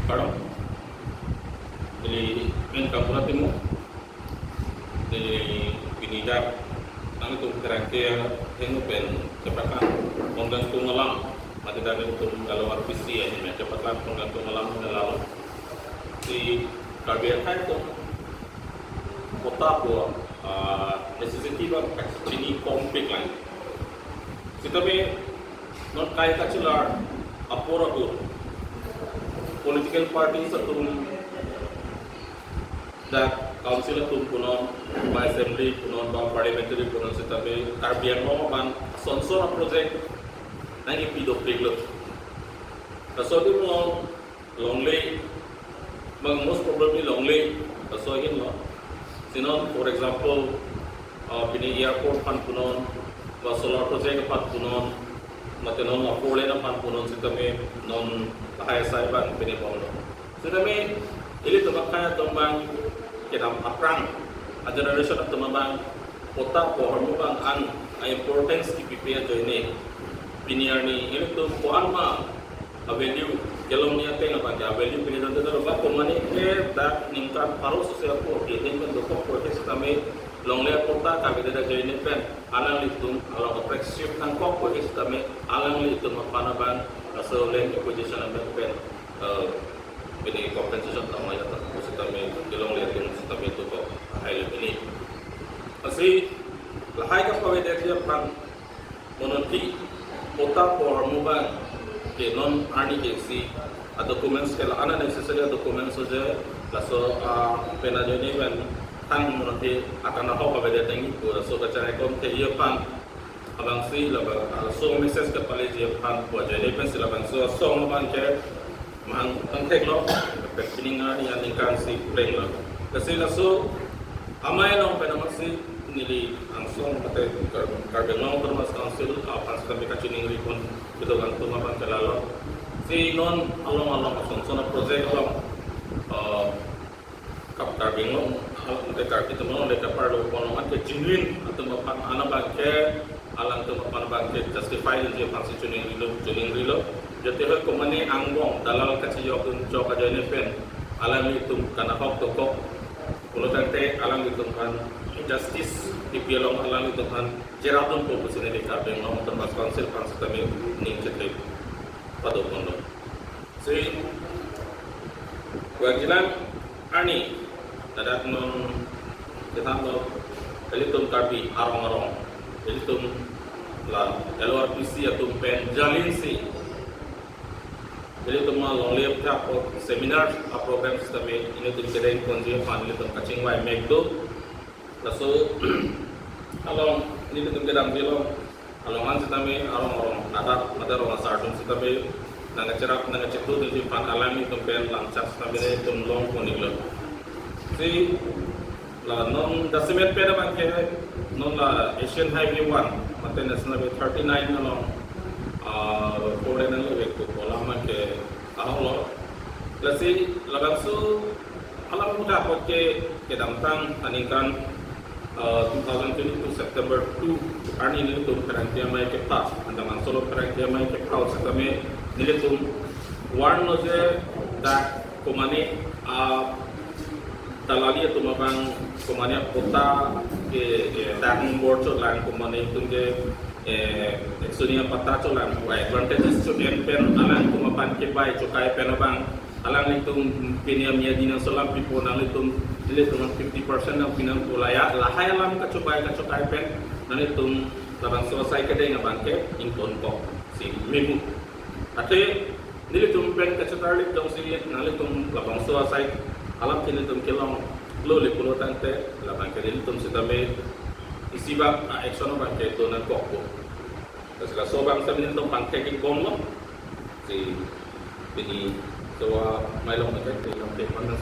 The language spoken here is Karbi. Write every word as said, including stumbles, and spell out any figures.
Kardom. Neli men Kampura Timung. Neli pini dak nangtum kerangke henu pen cepat kan ponggang tung alam. Mati dak nangtum kalau R P C ya ini cepat kan ponggang tung alam nelalu. Si Karbi akhai tum kota ko, ah, necessity ba kachini kompik lang. Sitame non kai kachelar apor apor political parties atum dak council atum punon, ba assembly punon, ba parliamentary punon sitame Karbi Anglong aphan son son a-project nangkepi dopik lo. Laso adim along longle, bang most probably longle, laso ahin lo. Si non, for example, uh, pini airport aphan punon, ba solar project aphan punon, mate non a-four lane aphan punon sitame non lahai asai abang pini bomlo. Sitame ilitum akhai atum abang kedam aphrang a-generation atum abang kota ko ahormu abang an a-importance kipipe ajoine. Pini arni ilitum ko-an ma a-value kelongji ateng abang ke a-value pini dante daro ba komane ke dak ningkan pharo sose apor ke ding kan dokok apor ke sitame longle kota kave det ajoine pen alanglitum along a-pressure nangkok apor ke sitame alanglitum aphan abang laso leng opposition ambil pen, eh, pini compensation tanglo ya ta sitame kelongle atum sitame dokok ahai le pini. Lasi lahai kapavedetji aphan mononti kota ko ahormu abang ke non arni ke si a-documents ke la unnecessary a-documents ajoine laso, ah, pen ajoine pen thang mononti akan ahok avedet nangji pu laso kacharaikom theji aphan abang si labang, ah, laso message kapaleji aphan pu ajoine pen si labangso asong abang ke mang tangthek lo, pen pini arni aningkan si pleng lo. Lasi laso amei along pen amatsi neli angsong mate Kar-, Karbi Anglong Autonomous Council aphan sitame kachiningri pon kedo atum abang ke lalo. Si non along along son son a-project along, eh, Kap Karbi Anglong, hal mate Karbi atum along le kaparlo pon along ke genuine atum aphan an abang ke alangtum aphan abang ke justify dunji aphan si chiningrilo, chiningrilo. Jate ho komane angbong dalal kachijok dun chok ajoine pen alanglitum kanahok dokok pulo tangte alanglitum aphan justice kipi along alanglitum aphan cherap dunpo pusi neli Karbi Anglong Autonomous Council aphan sitame ning chethe pado ponlo. Si, wajilan arni, ladak non kethan lo, ilitum Karbi arong arong, ilitum la L O R P C atum pen jalinsi, ilitum ma longle aphuthak seminar a-program sitame ilitum kedeng ponji aphan ilitum kachingvai mek do. Laso along nelitum kedamji along, along an sitame arong arong, ladak mate rong asar atum sitame nangkacherap nangkachetu dunji aphan alanglitum pen langchak sitame nelitum long pon-iklo. Si la non jasemet pen abang ke non la Asian Highway one mate National Highway thirty-nine along, ah, four lane nanglevek pu pu alam abang ke ahok lo. Lasi labangso alam muda apot ke kedamtang aningkan, eh, two thousand twenty-two September two arni nelitum pherangke amei kepha, Andaman solo pherangke amei kepha sitame nelitum warn lo je dak komane, ah, dalali atum abang komane kota ke, ke dak bor chot lang komane itum ke, eh, Exonia patta cholang pu advantages cho-en pen alangtum aphan kebai chokai pen abang alanglitum pini amia dinang solam pipo nanglitum ilitum fifty percent nangpi nang pu la ya lahai alam kachobai kachokai pen nanglitum labangso asai kedeng abang ke ingtonkok si memu. Athe nelitum pen kachetarlip jongsi nanglitum labangso asai alam ke nelitum kelonglo le pulo tangte labang ke nelitum sitame isi bak a-action abang ke do nangkokpo. Lasi laso abang sitame nelitum pangthek-ik bomlo. Si pini sewa mailong mate nelitum pangthek-ik bomlo.